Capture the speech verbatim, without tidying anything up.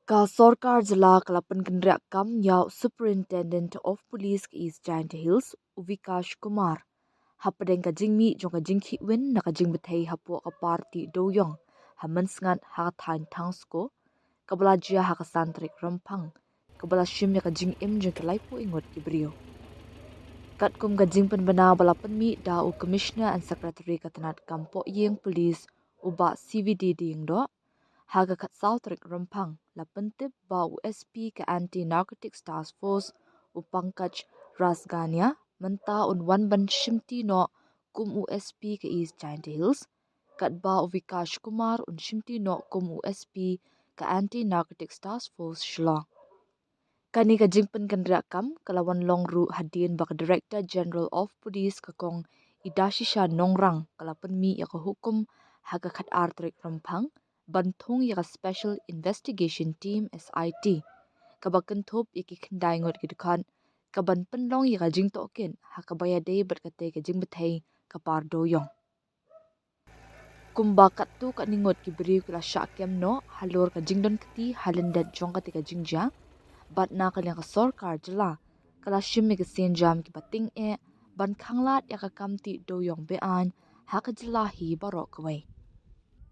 Ka sorkar jylla ka la pynkynriah kam ïa u Superintendent of Police ka East Jaintia Hills, u Vikash Kumar, hapdeng ka jingmih jong ka jingkhih win na ka jingbthei hapoh ka party dewïong ha Mynsngat ha ka thaiñ Thangsko, kaba la jia ha ka san tarik Rymphang, kaba la shim ïa ka jingim jong ki laiphew ngut ki briew. Katkum ka jingpynbna ba la pynmih da u Commissioner and Secretary ka tnad kam pohïing police, u Bah C V D Diengdoh, ha ka khatsaw tarik Rymphang, la pyntip ba u S P ka Anti Narcotics Task Force, u Pankaj Rasgania, mynta un wan ban shimti noh kum u S P ka East Jaintia Hills, katba u Vikash Kumar un shimti noh kum u S P ka Anti Narcotics Task Force Shillong. Kane ka jingpynkynriah kam ka la wan long ruh hadien ba ka Director General of Police ka Kong Idashisha Nongrang ka la pynmih ïa ka hukum ha ka khatar tarik Rymphang ban thung ïa ka Special Investigation Team, S I T, kaba kynthup ïa ki khyndai ngut ki dkhot, kaban pynlong ïa ka jingtohkit ha kaba ïadei bad katei ka jingbthei ka par dewïong. Kumba katto katne ngut ki briew ki la shah kem noh halor ka jingdon kti ha lyndet jong katei ka jingjia, bad na ka liang ka sorkar jylla ka la shim ïa ka sienjam kiba tyngeh ban khanglad ïa ka kam tih dewïong be-aiñ ha ka jylla hi baroh kawei.